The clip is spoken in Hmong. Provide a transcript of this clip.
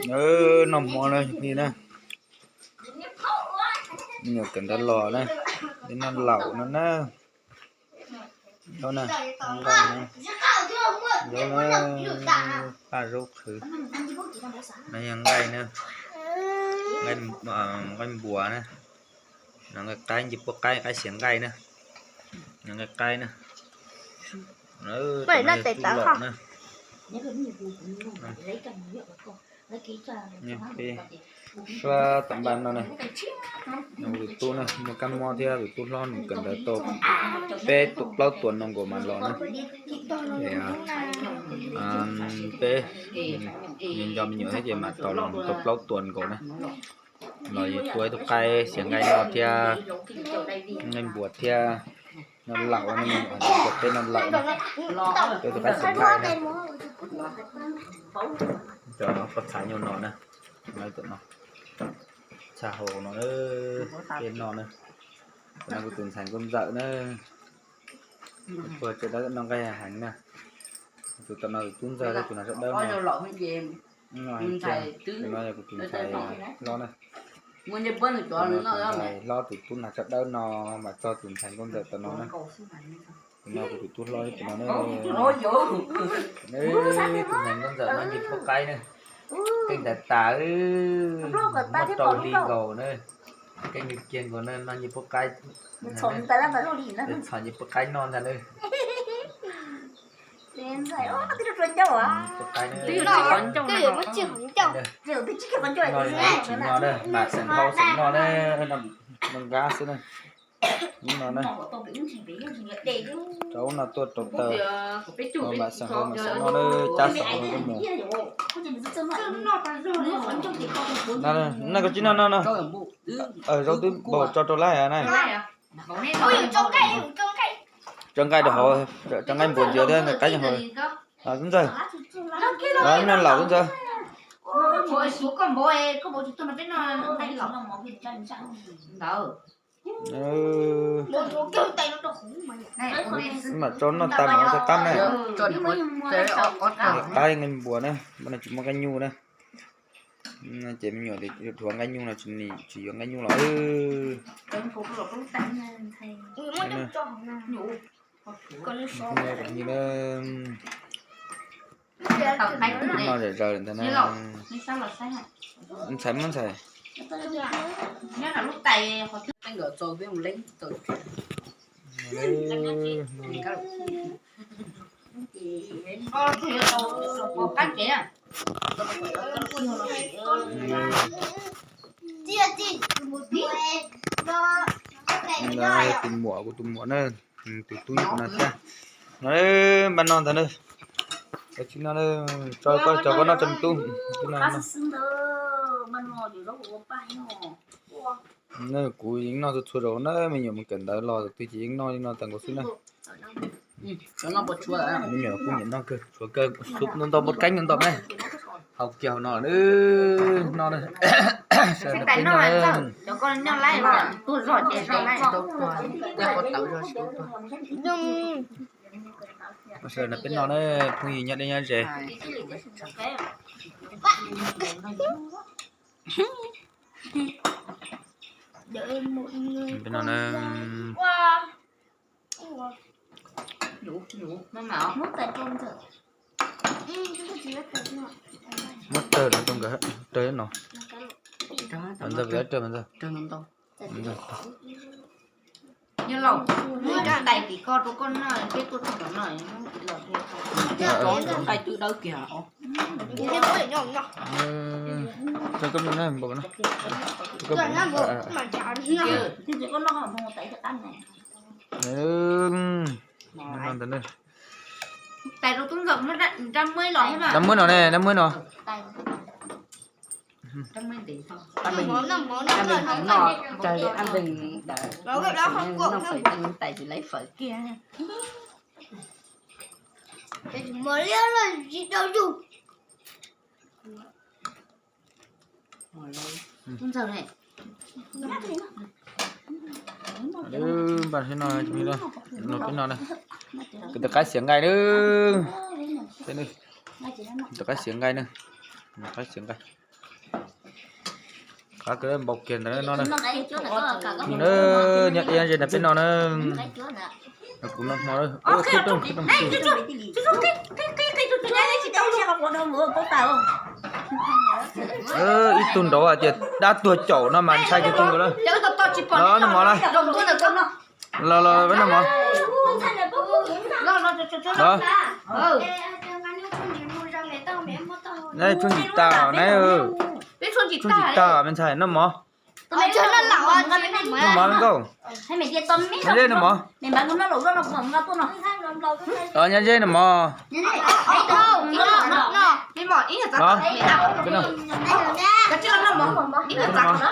Noj hmo na, ni na. Nyuam kawm ntawv los na, peb noj laum no na. Zaub na, nqaij na, zaub na, paj zaub qhwv. No yog nqaij na, nqaij npuas na. No nqaij qaib, ncej puab qaib, qaib xiav nqaij na. No nqaij qaib na. Tub lom na. Peb sab tom npaj no na, tus tub na muaj kab mob thiab tus tub hlob nws kawm ntawv tau peb plaub tuas no nkaus mas los na. Peb nco me nyuam thiab ces mas tau los tau plaub tuas nkaus na. Los yus tua ib tug qaib xiav nqaij noj thiab nqaij npuas thiab noj laum na, me nyuam, peb noj laum na. Tua ib tug qaib xiav nqaij na. Cov pob txha nyuag no na, no, txha hauv no, peb noj na. Tus no kuv tus ntxhais nkauj ntxawm na. Puag tsev dawb noj nqaij heev na. Tus tom no tus tub ntxawg, tus no sab dawb no. Tus no yog kuv tus ntxhais hlob na. Tus no tus ntxhais hlob tus tub nag sab dawb no, mas txog tus ntxhais nkauj ntxawm tom no na. Tus no kuv tus tub hlob tus no na. Tus ntxhais nkauj ntxawm no ncej puab qaib na. Keej tas tas, muaj rau hli nkaus na. Keej kiag nkaus na, no ncej puab qaib. Txhom ncej puab qaib noj ntag na. Puab qaib na. Tsis no na, mas xeem hau xeem no na, no nqa xwb na. Ub no na, rau ub no tuaj rau taw, mas xeem hau mas xeem no na, cab xeem hau koj mus. No koj tsis noj no no. Zaub twb npau tso rau lawm na. Tso nqaij rau hauv, tso nqaij npuas ntxias thiab nqaij hauv. Tub ntxawg, noj laum tub ntxawg. Mam tso noj tas mam ua tau qab na. Qaib nqaij npuas na, npaj no tsis muaj nqaij nyuj na. Ces me nyuam dhuav nqaij nyuj no tsis yuav nqaij nyuj los. Noj zam zaws lawm ntag na. Ntxhais muab ntxhais. Tus muam, kuv tus muam na, tus tub yog kuv no thiab. No npaj no ntag na. Tsis no, tso koj, tso koj noj tso me tub. Kuv yeej noj txhua txhua zaus na, me nyuam mus kawm ntawv los tus twg ces yeej noj li no tas nkaus xwb na. Me nyuam kuj nyiam noj kawg, tshuav kawg, ntau ntau puab qaib ntau ntau na. Haus kiag hauv no, no na. Sawv daws peb noj, sawv daws peb noj na, phooj ywg nyob deb nyob ze. Peb noj na. Muab tawg no rau nkawd, tawg no. Mas ntxawg, mas ntxawg, mas ntxawg. Tso koj mloog na, npaum no. Dab muab no ne, dab muab no. Npaj no, no peb no na. Kuv tus qaib xiav nqaij na. Tus qaib xiav nqaij na. Qaib xiav nqaij. Qab kawg, npau kiag ntawd no na. Nyob ze ntawm peb no na. Kuv no hmo, ib tug nraud hais tias dab tuag caum no mas ntshai kawg tuaj nkaus na. Los no mov na. Los los, peb no mov. Neb tshuaj ntsim tag, neb tshuaj ntsim tag me ntxhais, noj mov. Noj mov me nkauj. Nyob ze no mov. Nyob ze no mov. Noj, peb no.